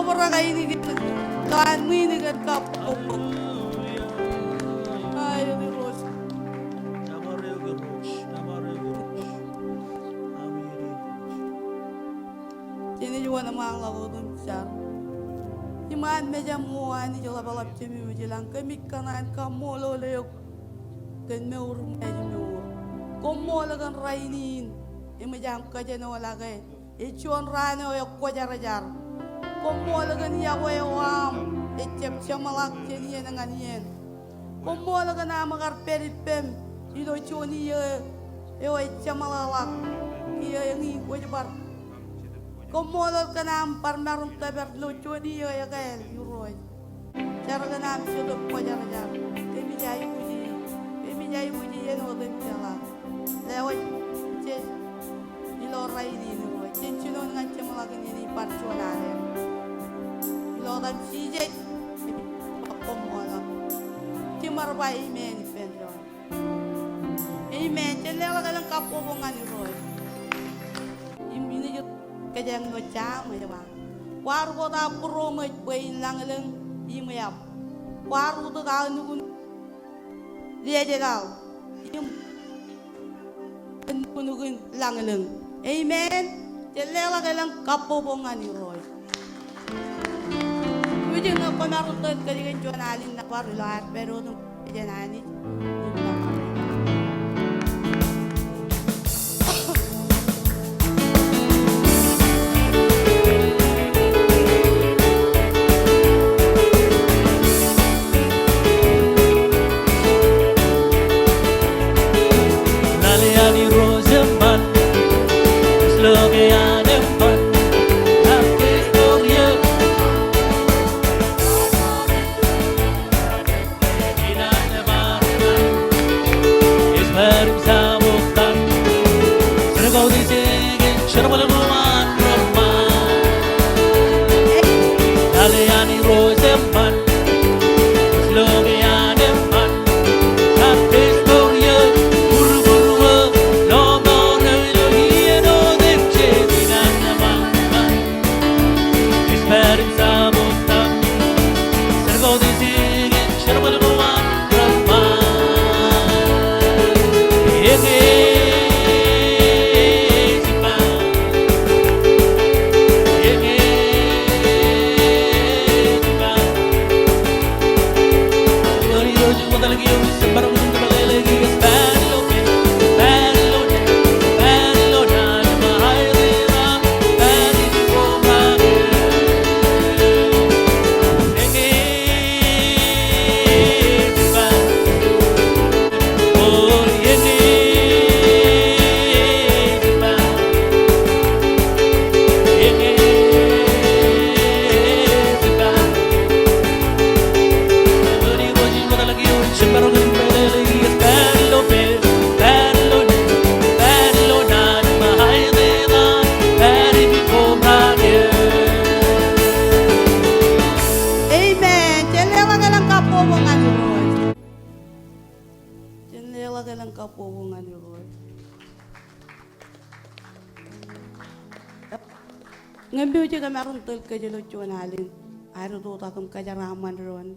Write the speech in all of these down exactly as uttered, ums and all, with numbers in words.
Bōraak ainikinik, ilo an ṃwiin kōn kabbokbok. Hallelujah. Jen ej wōnṃaanḷọk wōt im jar. Iṃaan mejaṃ O Anij Ḷapḷap Jemem ilañ, kōmij kōṇaan kaṃṃoolol eok kōn mour im kajmour. Koṃṃool kōn rainin eṃōj aṃ kōjenolọke. Ej juon raan eo ekwōjarjar. Koṃṃool kōn iọkwe eo aṃ ejjab jeṃḷọk jān iien ñan iien. Koṃṃool kōn aṃ kar pād ippem ilo juon iiō eo ej jeṃḷọkḷọk kiiō eñin kwōj bar. Koṃṃool kōn aṃ bar maroñ tōpar ilo juon iiō ekāāl Irooj. Jar kōn aṃ Jetōb Kwōjarjar. Kōmij aikuji, kōmij aikuji iien wōt im jeḷā. Lewōj jej ilo rainin Irooj. Jen jinoin ñan jeṃḷọkin iien in bar juon alen. Ilo etaṃ Jisōs, koṃṃool. Jiṃor ba amen ippān doon. Amen. Jen leḷọk elōñ kabbokbok ñan Irooj. Im inaaj kōjeañ ilo Sam ej ba, kwaar wōt aō būroṃōj bwe in lañlōñ im eab. Kwaar utōk aō nukun liejelaḷ im kōn nuknuk in lañlōñ. Amen. Jen leḷọk elōñ kabbokbok ñan Irooj. Ijin ñe kwōmaroñ tōl kōj kōn juon al in nōbar ilo ad pād wōt im kōjeañ Anij. Amen. Jen leḷọk elōñ kabbokbok ñan Irooj. Jen leḷọk elōñ kabbokbok ñan Irooj. Ñe ṃōj kōmaroñ tōl kōj ilo juon al in, ad tok im kōjeraaṃṃan doon.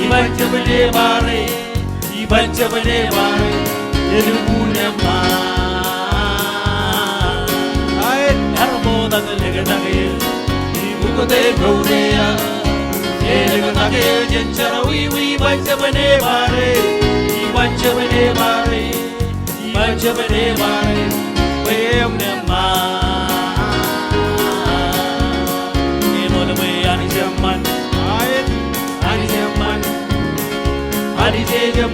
Iban jebede bare, iban jebede bare, elukkuun eṃṃan. Aet, ear ṃokta ke lektak eō, ibukot e mour e ear, elektak eō jān jerọwiwi, iban jebede bare, iban jebede bare. Iban jebede bare, bwe eṃṃan. Eo,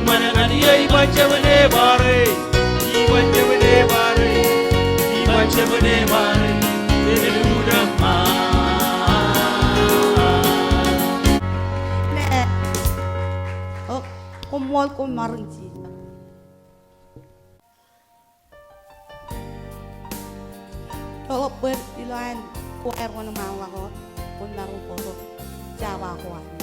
koṃṃool, koṃ maroñ jijet. Eo, bōd ilo an choir wōnṃaanḷọk wōt, kwōn maroñ bōktok jabawōt.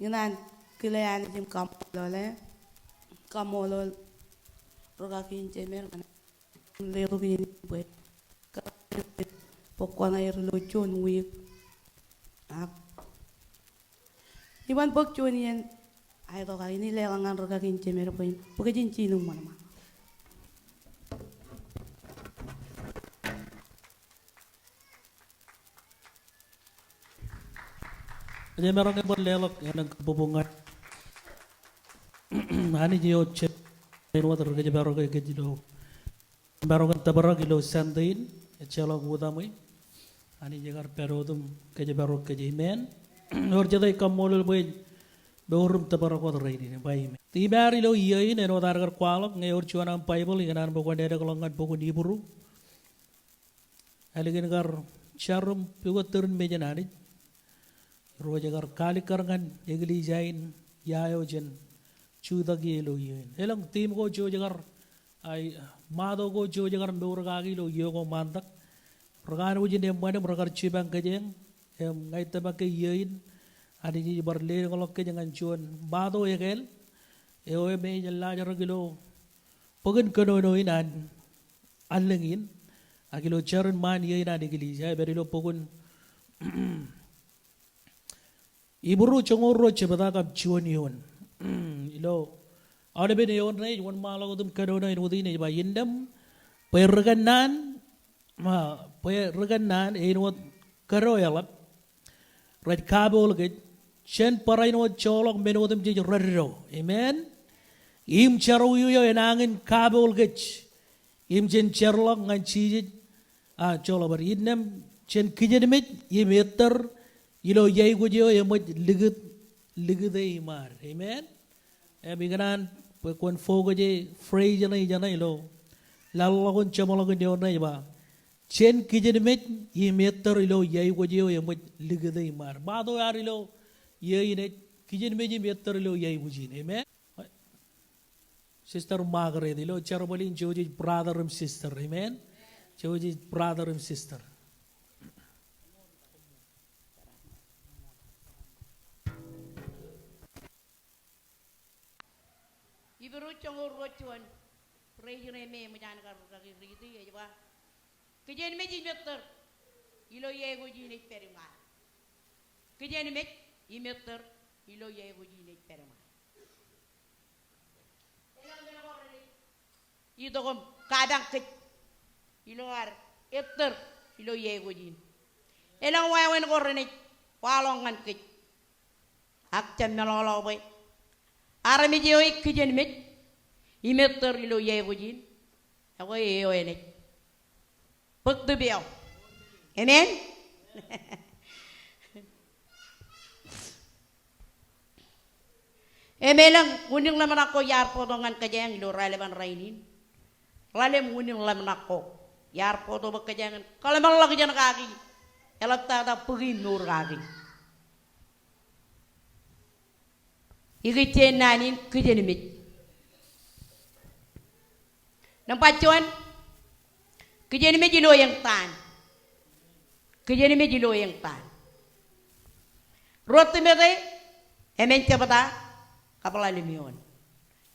Ikōṇaan kile Anij im kaṃṃoolol e. Kaṃṃoolol rūkaki in jemed kōn letok in bwe bwe kwōn aer ilo juon wiik. Ak iban bōk juon iien aetok aō in leḷọk ñan rūkaki in jemed bwe in bōk ijin jinen ṃōṇōṇō. Ej maroñ in bar leḷọk āinwōt kabbokbok ñan Anij eo ej āinwōt ri kōjparok kōj ilo maroñ in tōprak ilo Sunday in, ejjeḷọk utaṃwe. Anij ekar pād wōt im kōjparok kōj, amen. Ewōr jete ej kaṃṃoolol bwe ej mour im tōprak wōt rainin, ba amen. Im ad ilo iiō in āinwōt ad kar kwaḷọk, ñe ewōr juon aṃ Baibōḷ, ikōṇaan bwe kwōn edekḷọk ñan bok in Hibru. Ālikin kar jar im pukot tūrin mejān Anij, Irooj ekar kaalikkar ñan eklejia in ia eo jen jutak ie ilo iiō in. Elōñ theme ko jej kar, a, motto ko jej kar mour kaki ilo iiō ko ṃaantak. Rekanooj in eṃṃan im rekar jipañ kōjeañ, im ña ij tōmak ke iiō in Anij ej bar leḷọk kōj ñan juon motto ekāāl eo im ej laajrak ilo bok in kōnono in an allōñ in, ak ilo jar in ṃaan iiō in an eklejia, ej pād ilo bok in Hibru joñoul ruo jebta kab juon eoon. Ilo aolepen eoon ṇe ej wōnṃaanḷọk wōt im kōnono āinwōt in, ej ba, innām bwe ri kōnnaan, a, bwe ri kōnnaan āinwōt kōdọ eḷap rej kapool kōj, jen barāinwōt joḷọk men otemjej reddo. Amen. Im jerọwiwi eo enañin kapool kōj im jen jerḷọk ñan Jisōs, a, joḷọk bōd. Innām jen kijenmej im ettōr ilo iaikuj eo eṃōj likūt, likūte iṃaad. Amen. Im ikōṇaan bwe kwōn focus e phrase ṇe ijeṇe ilo laḷḷọk in jeṃḷọkin eoon ṇe ej ba, jen kijenmej im ettōr ilo iaikuj eo eṃōj likūte iṃaad. Motto eo ad ilo iiō in ej kijenmej im ettōr ilo iaikuj in. Amen. Sister Margaret, ilo jerbal in jej brother im sister. Amen. Jej brother im sister. Hibru joñoul ruo juon, rej ri me eṃōj an kar kaki riiti, ej ba, kijenmej im ettōr ilo iāekwōj in ej pād iṃaan. Kijenmej im ettōr ilo iāekwōj in ej pād iṃaan. Itok im kapañ kōj ilo ad ettōr ilo iāekwōj in. Elōñ wāween ko renaaj waḷọk ñan kōj. Ak jab meḷọkḷọk bwe armej eo ej kijenmej im ettōr ilo iāekwōj in, ekwe eo enaaj bōk tūb eo. Amen. Im elōñ unin ḷōmṇak ko iar bōktok ñan kōjeañ ilo raelepen rainin. Ḷalem unin ḷōmṇak ko iar bōktok bwe kōjeañ en kōḷmānḷọkjeṇ kaki eḷaptata bōki mour kaki. Ikijjien naan in kijenmej. Nōṃba juon, kijenmej ilo eñtaan. Kijenmej ilo eñtaan. Ruo Timote, emān jebta, kab ḷalem eoon.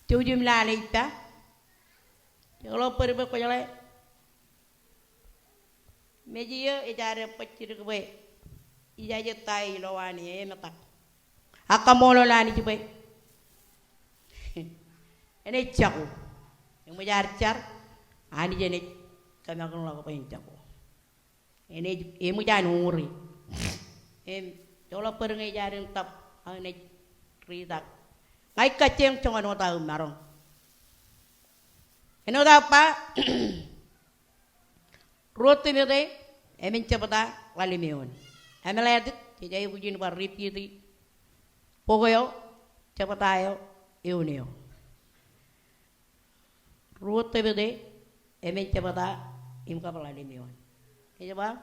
Jouj im lale ippa. Jeḷā bōd bwe kwōjeḷā. Mej eo ej ad bōk jidik bwe ijaje ta eo ilowaan emetak. Ak kaṃṃoolol Anij bwe enaaj jako. Eṃōj ad jar, Anij enaaj kōmākinḷọk bwe en jako. Enaaj, eṃōj an uñūri. Im, joḷọk bōd ñe ej ad in tab, ak enaaj ritak. Ña ij kajjioñ joñan wōt aō maroñ. Āinwōt aō ba, Ruo Timote, emān jebta, ḷalem eoon. Emeḷeatik, jej aikuj in bar repeat-i bok eo, jebta eo, eoon eo. Ruo Timote, emān jebta, im kab ḷalem eoon. Ej ba,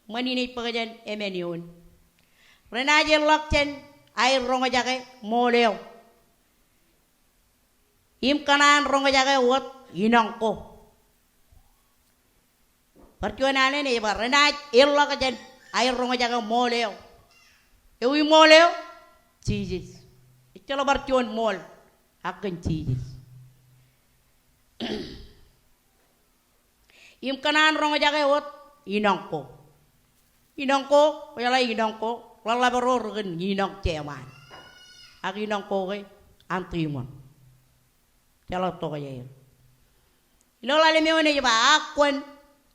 ṃan in ej bōk jān emān eoon. Renaaj ilọk jān aer roñjake ṃool eo. Im kōṇaan roñjake wōt inọñ ko. Bar juon alen ej ba, renaaj ilọk jān aer roñjake ṃool eo. Ewi ṃool eo? Jisōs. Ejjeḷọk bar juon ṃool. Ak kōn Jisōs. Im kōṇaan roñjake wōt inọñ ko. Inọñ ko, kwōjeḷā inọñ ko, ḷōḷḷap ro rekōn inọñ jeṃaan. Ak inọñ ko ke an tiṃoṇ. Jeḷā tok jān er. Ilo ḷalem eoon ej ba, ak kwōn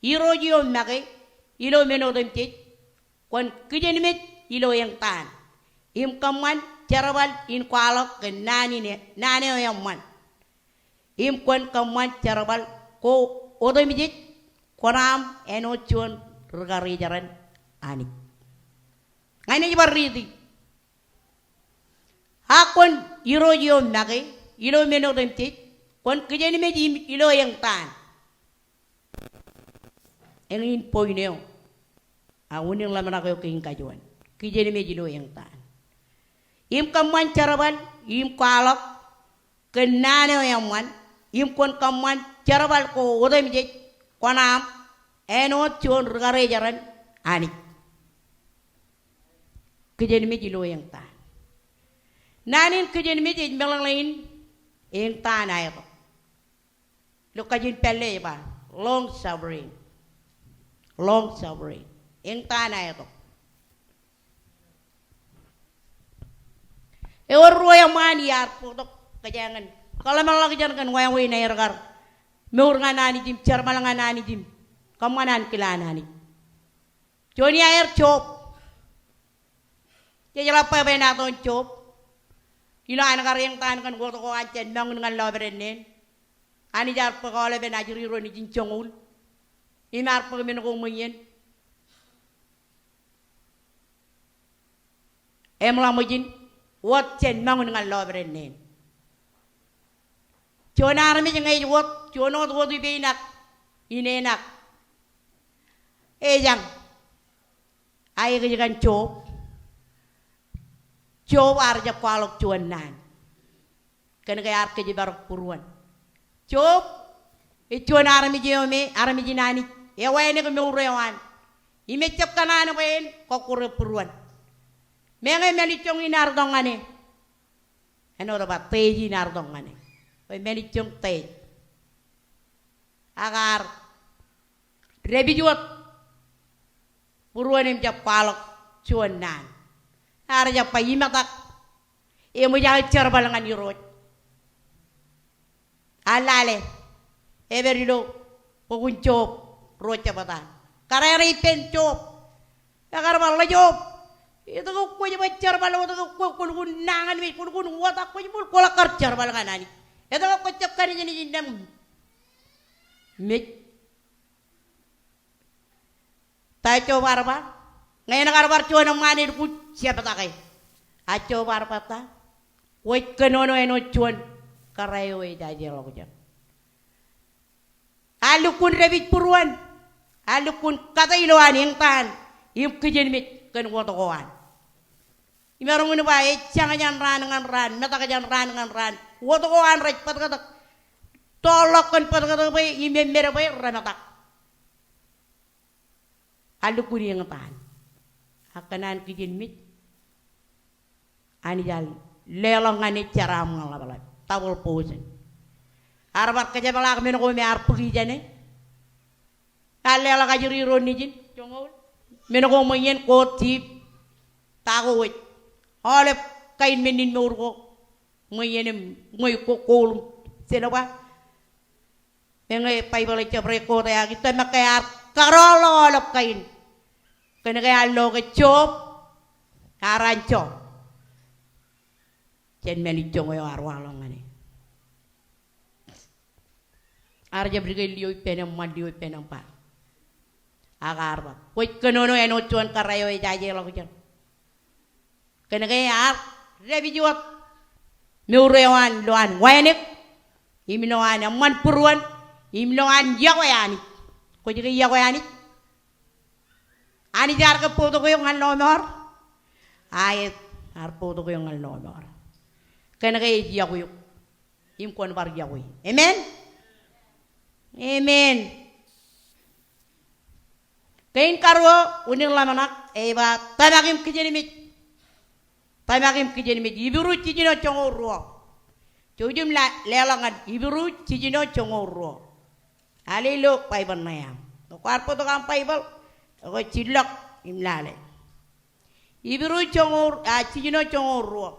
irooj eo make ilo men otemjej, kwōn kijenmej ilo eñtaan. Im kōṃṃan jerbal in kwaḷọk kōn naan in, naan eo eṃṃan. Im kwōn kōṃṃan jerbal ko otemjej, kwōnaṃ āinwōt juon ri-karijeran Anij. Ña in ij bar riiti. Ak kwōn irooj eo make ilo men otemjej, kwōn kijenmej im ilo eñtaan. Eñin point eo. Ak unin ḷōmṇak eo kein kajuon. Kijenmej ilo eñtaan. Im kōṃṃan jerbal, im kwaḷọk kōn naan eo eṃṃan, im kwōn kōṃṃan jerbal ko otemjej, kwōnaṃ āinwōt juon ri-karijeran Anij. Kijenmej ilo eñtaan. Naan in kijenmej ej meḷeḷein eñtaan aetok. Ilo kajin pālle ej ba, long suffering. Long suffering. Eñtaan aetok. Ewōr ruo eṃṃaan iar bōktok kōjeañ in kōḷmānḷọkjeṇ kōn wāween aer kar mour ñan Anij im jerbal ñan Anij im kōṃṃan ankilaan Anij. Juon iaer Job. Jej ḷap bwe enato Job. Ilo an kar eñtaan kōn wōt ko an jān moñin ñan lọpiden neen. Anij ear bōk aolepen ajri ro nejin joñoul. Im ear bōk men ko ṃweien. Im ḷak ṃōjin wōt jān moñin ñan lọpiden neen. Juon armej ñe ej wōt, juon wōt, wōt ippān ak ineen ak ejañ. Aikuj kōn Job. Job ear jab kwaḷọk juon naan. Kōn ke ear kōjparok būruon. Job, ej juon armej eo me, armej in Anij, ewānōk mour eo an. Im ejjab kōṇaan bwe en kọkkure būruon. Meñe mālejjoñ in ear itok ñan e. Āinwōt ba teej in ear tok ñan e. Bwe men ijjoñ teej. Ak ear dāpij wōt būruon im jab kwaḷọk juon naan. Ear jab ba imetak. Eṃōj aō jerbal ñan Irooj. Ear lale. Epād ilo bok in Job ruo jebta. Kōrā eo ippān Job. Ekar ba, Ḷe Job, etke kwōj ba jerbal, etke kwōj kwōlukkuun nañinmej, kwōlukkuun wōt ak kwōj bōk, kwōlak kar jerbal ñan Anij? Etke kwōj jab kanejnej innām mej? Ta Job ear ba? Ñe en kar bar juon eṃṃaan elukkuun jeptake. A Job ear ba ta? Kwōj kōnono āinwōt juon kōrā eo ejajeḷọkjeṇ. Ear lukkuun dāpij būruon. Ear lukkuun kate ilowaan eñtaan im kijenmej kōn wōt ko an. Imaroñ in ba ej jañ jān raan ñan raan, metak jān raan ñan raan. Wōt ko an rej bōtkōtōk. Tọọrḷọk kōn bōtkōtōk bwe im eṃṃan bwe remetak. Ear lukkuun eñtaan. Ak kōn an kijenmej, Anij ear leḷọk ñan e jeraaṃṃan ḷapḷap, double portion. Ear bar kōjepḷaak men ko me ear bōki jān e. Ear leḷọk ajri ro nejin, joñoul. Men ko ṃweien, gold, silver, ta ko wōj. Aolep kain men in mour ko ṃweien im ṃweiuk ko, gold im silver. Meñe Baibōḷ ejjab record e ak ij tōmak ke ear kōrọọl aolep kain. Kōn ke ear lo ke Job ear anjọ jān men ijjoñ eo ear waḷọk ñan e. Ear jab dike lio ippān eṃṃan, lio ippān eṃṃan. Ak ear ba, kwōj kōnono āinwōt juon kōrā eo ejajeḷọkjeṇ. Kōn ke ear dāpij wōt mour eo an ilowaan wānōk, im ilowaan eṃṃan būruon, im ilowaan iọkwe Anij. Kwōj ke iọkwe Anij? Anij ear ke bōktok eok ñan lọmọọr? Aet, ear bōktok eok ñan lọmọọr. Kōn ke ej iọkwe eok. Im kwōn bar iọkwe. Amen? Amen. Kein karuo, unin ḷōmṇak, ej ba tōmak im kijenmej. Tōmak im kijenmej. Hibru jiljino joñoul ruo. Jouj im la-, leḷọk ñan Hibru jiljino joñoul ruo. Lale ilo Baibōḷ ṇe aṃ. Ñe kwaar bōktok aṃ Baibōḷ, ekwe jillọk im lale. Hibru joñoul, a, jiljino joñoul ruo.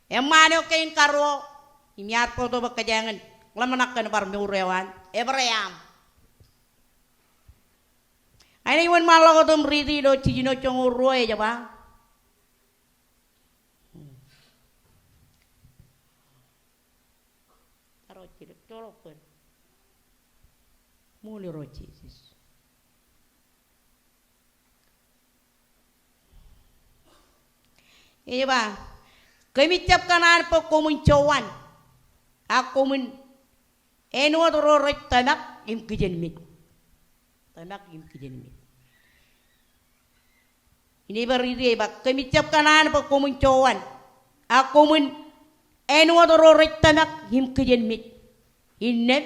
Eṃṃaan eo kein karuo, im iar bōktok bwe kōjeañ in ḷōmṇak kōn bar mour eo an, Ebream. Ak ij wōnṃaanḷọk wōt im riiti ilo jiljino joñoul ruo ej ba. Ṃool Irooj Jisōs. Ej ba, kōmij jab kōṇaan bwe koṃwin jowan, ak koṃwin āinwōt ro rej tōmak im kijenmej. Tōmak im kijenmej. Ij bar riiti ej ba, kōmij jab kōṇaan bwe koṃwin jowan, ak koṃwin āinwōt ro rej tōmak im kijenmej. Innām,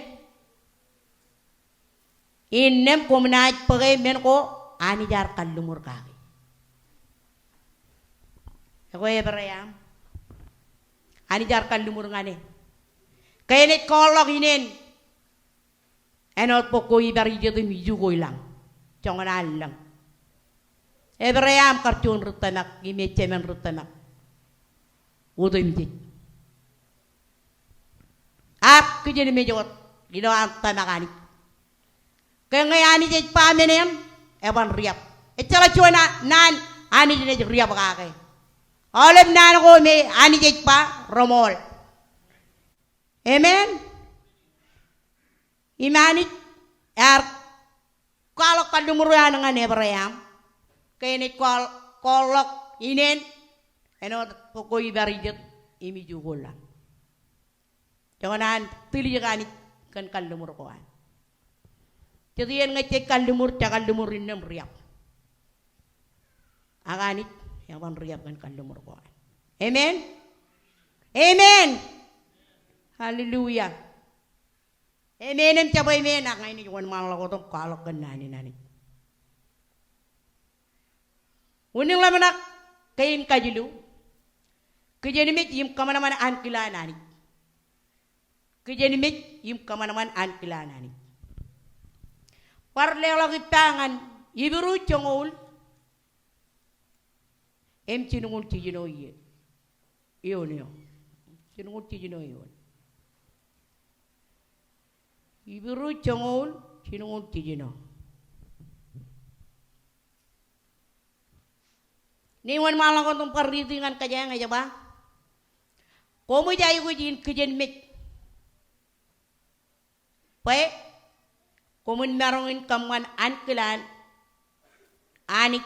innām koṃ naaj bōke men ko Anij ear kalliṃur kake. Ekwe Ebream, Anij ear kalliṃur ñan e. Ke enaaj kọọrḷọk ineen āinwōt bok ko ibar ijet im iju ko ilañ. Joñan an lañ. Ebream kar juon ri tōmak, im ej jemān ri tōmak otemjej. Ak kijenmej wōt ilowaan tōmak Anij. Ke ñe Anij ej ba men eṇ, eban riab. Ejjeḷọk juon a-, naan Anij enaaj riab kake. Aolep naan ko me Anij ej ba reṃool. Amen. Im Anij ear kwaḷọk kalliṃur eo an ñan Ebream. Ke enaaj kwaḷ-, kwaḷọk ineen āinwōt bok ko ibar ijet im iju ko lañ. Joñan an tiljek Anij kōn kalliṃur ko an. Jet iien ñe jej kalliṃur, jej kalliṃur innām riab. Ak Anij eban riab kōn kalliṃur ko an. Amen. Amen. Hallelujah. Amen im jab amen ak ña inaaj wōnṃaanḷọk wōt im kwaḷọk kōn naan in Anij. Unin ḷōmṇak, kein kajilu. Kijenmej im kōṃanṃan ankilaan Anij. Kijenmej im kōṃanṃan ankilaan Anij. Bar leḷọk ippa ñan Hibru joñoul im jilñuul jiljino ie. Eoon eo. Jilñuul jiljino eoon. Hibru joñoul jilñuul jiljino. Ij wōnṃaanḷọk wōt im bar riiti ñan kōjeañ ej ba, koṃij aikuj in kijenmej bwe koṃwin maroñ in kōṃṃan ankilaan Anij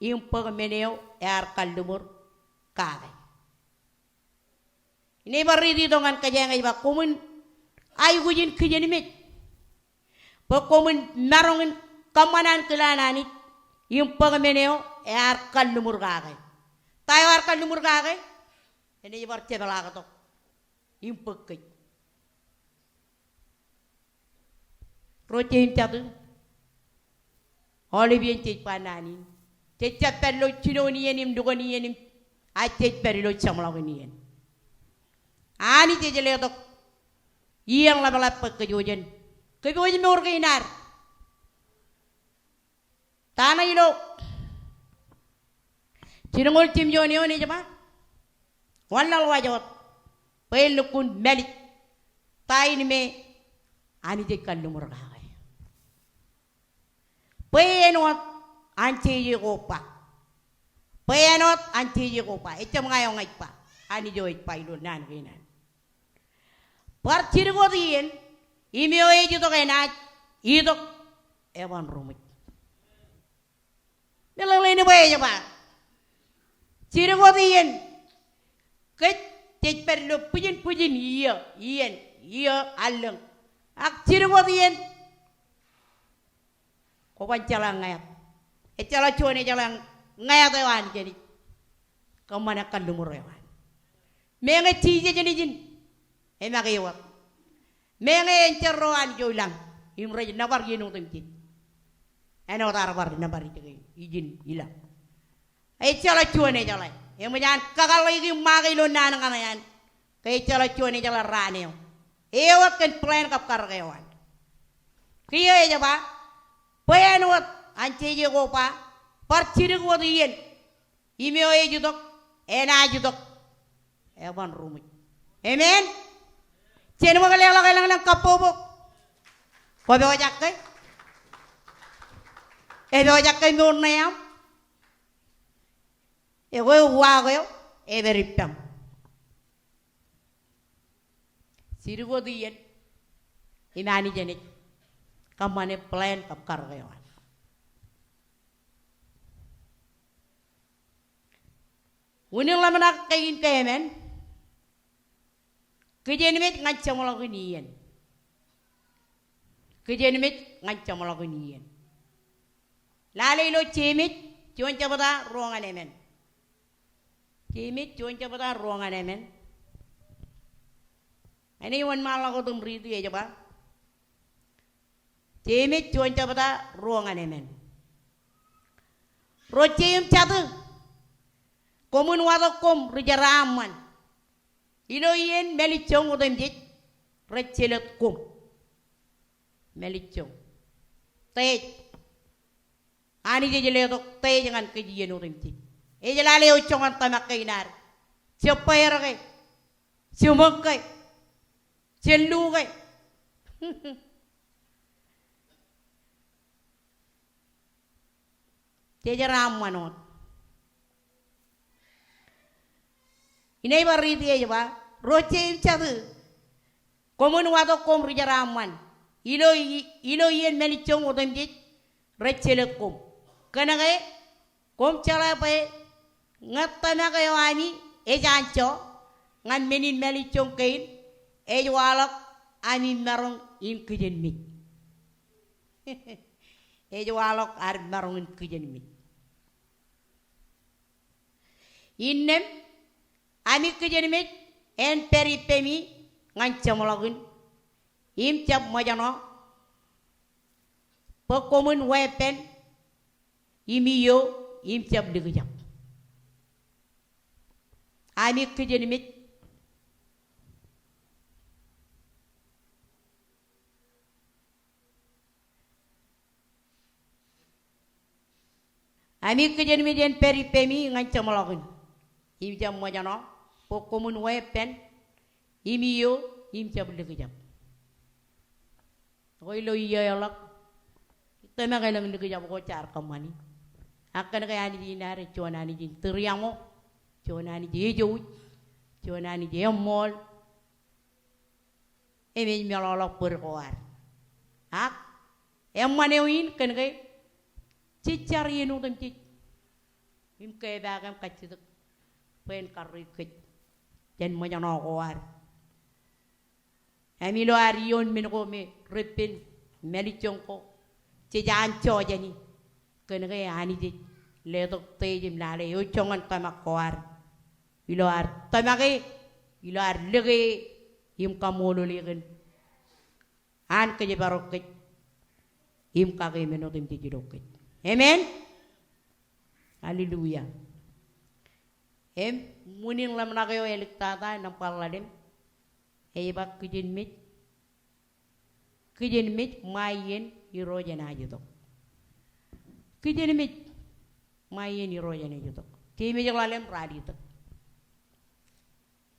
im bōk men eo ear kalliṃur kake. Ij bar riiti tok ñan kōjeañ ej ba, koṃwin aikuj in kijenmej bwe koṃwin maroñ in kōṃṃan ankilaan Anij im bōk men eo ear kalliṃur kake. Ta eo ear kalliṃur kake? Enaaj bar jepḷaak tok im bōk kōj. Ro jeiū im jatū, aolep iien jej ba naan in. Jej jab pād ilo jinoin iien im lukkuun iien im, ak jej pād ilo jeṃḷọkin iien. Anij ej letok iien ḷapḷap bwe kōj jen kōpooj mour kein ad. Ta ṇe ilo jilñuul jimjuon eoon ej ba, wōnlaḷwaj wōt bwe en lukkuun mālij ta in me Anij ej kalliṃur kake. Bwe en wōt an jeje ko ba. Bwe en wōt an jeje ko ba. Ejjab ña eo ña ij ba. Anij eo ej ba ilo naan kein an. Bar jidik wōt iien, im eo ej itok enaaj itok eban ruṃwij. Meḷeḷein bwe ej ba jidik wōt iien, kōj jej pād ilo bwijin bwijin iiō, iien, iiō allōñ. Ak jidik wōt iien, kwōban jeḷā ñāāt. Ejjeḷọk juon ejeḷā ñāāt eo an jenaaj kōṃṃane kalliṃur eo an. Meñe Jisōs nejin emake wōt. Meñe enjeḷ ro an eo ilañ im rej nōbar iien otemjej. Āinwōt ear bar nōbar ijin ilañ. Ejjeḷọk juon ejeḷā. Eṃōj an kakōḷḷe im make ilo naan kaṇe an. Ke ejjeḷọk juon ejeḷā raan eo. Ewōr kōn plan kab karōk eo an. Kiiō ej ba, bwe āinwōt an jeje ko ba, bar jidik wōt iien. Im eo ej itok, enaaj itok eban ruṃwij. Amen. Jen bōk leḷọk elōñlōñ kabbokbok. Kwō pojak ke? Epojak ke mour ṇe aṃ? Ekwe uwaak eo epād ippaṃ. Jidik wōt iien im Anij enaaj kōṃṃane plan kab karōk eo an. Unin ḷōmṇak kein ke emān. Kijenmej ñan jeṃḷọkin iien. Kijenmej ñan jeṃḷọkin iien. Lale ilo Jemes juon jebta ruo ñan emān. Jemes juon jebta ruo ñan emān. Enaaj wōnṃaanḷọk wōt im riiti ej ba. Jemes juon jebta ruo ñan emān. Ro jeiū im jatū, koṃwin watok koṃ ri jeraaṃṃan. Ilo iien mālejjoñ otemjej rej jelōt koṃ. Mālejjoñ. Tōl. Anij ej letok tōl ñan kōj iien otemjej. Ej lale eo joñan tōmak kein ad. Jebbeer ke. Jeṃōk ke. Jellu ke. Jejeraṃṃan wōt. Inaaj bar riiti ej ba, ro jeiū im jatū, koṃwin watok koṃ ri jeraaṃṃan. Ilo i-, ilo iien mālejjoñ otemjej rej jelōt koṃ. Kōnke koṃ jeḷā bwe ñe tōmak eo ami ej anjọ ñan men in mālejjoñ kein, ej waḷọk ami maroñ in kijenmej. Ej waḷọk ad maroñ in kijenmej. Innām ami kijenmej en pād ippemi ñan jeṃḷọkin im jab ṃōjṇọ bwe koṃwin weeppān im iiō im jab likjab. ami kijenmej. Ami kijenmej en pād ippemi ñan jeṃḷọkin im jab ṃōjṇọ bwe koṃwin weeppān im iiō im jab likjab. Ekwe ilo iiō eo ḷọk, tōmak elōñ likjab ko jaar kōṃṃani. Ak kōn ke Anij in ad ej juon Anij in tūriaṃo, juon Anij ejouj, juon Anij eṃṃool, im ej meḷọkḷọk bōd ko ad. Ak eṃṃan eo in kōn ke jej jar iien otemjej im kepaak im kajjitōk bwe en karreoik kōj jān ṃōjṇọ ko ad. Im ilo ad iioon men ko me reppen mālejjoñ ko, jej anjọ jāni kōn ke Anij ej letok tōl im lale eo joñan tōmak ko ad ilo ad tōmake, ilo ad lōke im kaṃṃoolole kōn an kōjparok kōj im kake men otemjej ilo kōj. Amen. Hallelujah. Im unin ḷōmṇak eo āliktata nōṃba ḷalem ej ba kijenmej. Kijenmej ṃae iien Irooj enaaj itok. Kijenmej ṃae iien Irooj enaaj itok. Jemes ḷalem ralitōk.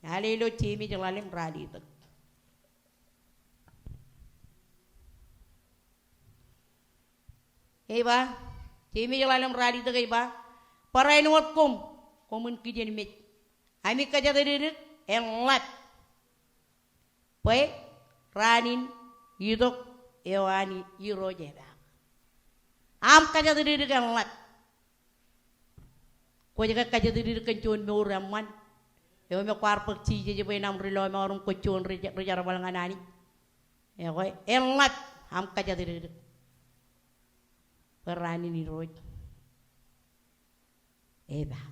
Al ilo Jemes ḷalem ralitōk. Ej ba, Jemes ḷalem ralitōk ej ba, barāinwōt koṃ, koṃwin kijenmej. Ami kōjatdikdik en ḷap bwe raan in itok eo an Irooj epaak. Aṃ kōjatdikdik en ḷap. Kwōj ke kōjatdikdik kōn juon mour eṃṃan eo me kwaar bōk Jisōs bwe en aṃ ri lọmọọr im kwōj juon ri, ri jerbal ñan Anij? Ekwe, en ḷap aṃ kōjatdikdik bwe raan in Irooj epaak.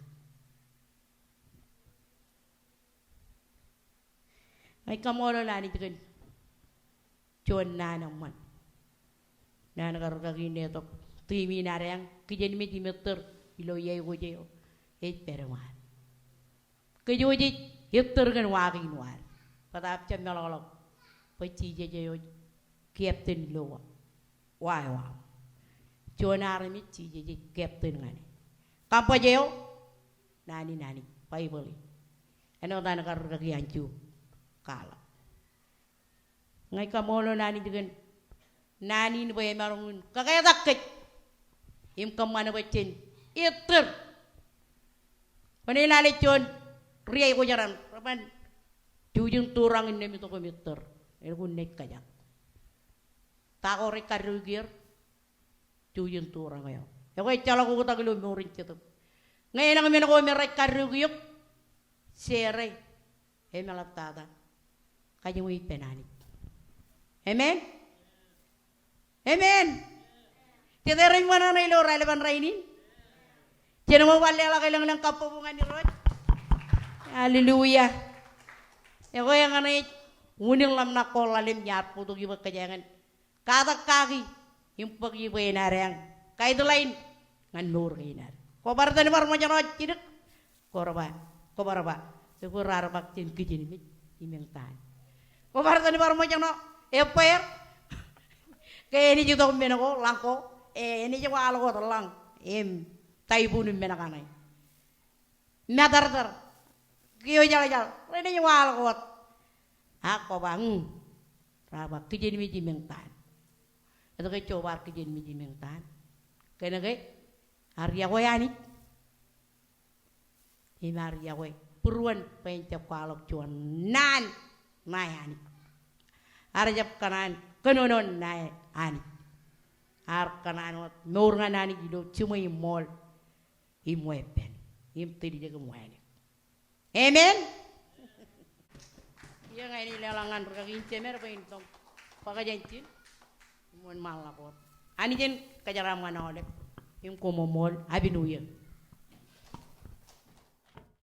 Ña ij kaṃṃoolol Anij kōn juon naan eṃṃan. Naan kar rūkaki in letok, tiimi in ad eañ, kijenmej im ettōr ilo iāekwōj eo ej pād iṃaan. Kōj wōj ej ettōr kōn wa kein wōt. Bōtab jab meḷọkḷọk bwe Jisōs eo ej captain ilo wa, wa eo aṃ. Juon armej Jisōs ej captain ñan e. Kaṃṃoolol eo, naan in Anij, Baibōḷ in. Āinwōt an kar rūkaki Anju kwaḷọk. Ña ij kaṃṃoolol Anij kōn naan in bwe emaroñ in kaketak kōj im kōṃṃan bwe jen ettōr. Kwōnaaj lale juon ri-iāekwōj raṇ, reban, jujen tūraṇ innām itok im ettōr. Elukkuun naaj kōjak. Ta ko rej kaddoik er? Jujen tūraṇ eo. Ekwe ejjeḷọk oktak ilo mour in jetōb. Ñe elōñ men ko me rej kaddoik eok, share e im eḷaptata. Kajoñe ippān Anij. Amen. Amen. Jete rej ṃōṇōṇō ilo raelep in rainin? Jen bar leḷọk elōñlōñ kabbokbok ñan Irooj. Hallelujah. Ekwe eñṇe ej unin ḷōmṇak ko ḷalem iar bōktok bwe kōjeañ en katak kaki im bōk bwe en ad eañ guideline ñan mour kein ad. Kwō bar itōn bar ṃōjṇọ jidik, kwō bar ba, kwō bar ba, ekwe raar bōk jān kijenmej im eñtaan. Kwō bar itōn bar ṃōjṇọ ebbeer ke enaaj itok men ko ḷañ ko, e, enaaj waḷọk wōt ḷañ im typhoon im men kaṇe. Matōrtōr, kiiō jaḷjaḷ, renaaj waḷọk wōt. Ak kwō ba, mm, raar ba kijenmej im eñtaan. Etke ej bar kijenmej im eñtaan? Kōn ke ear iọkwe Anij im ear iọkwe būruon bwe en jab kwaḷọk juon naan ṇae Anij. Ear jab kōṇaan kōnono ṇae Anij. Ear kōṇaan wōt mour ñan Anij ilo jiṃwe im ṃool im weeppān im tiljek im wānōk. Amen. Iiō, ña inaaj leḷọk ñan rūkaki in jemed bwe en itok bōk jān ijin im wōnṃaanḷọk wōt. Anij en kōjeraaṃṃan aolep im koṃṃool. Happy New Year.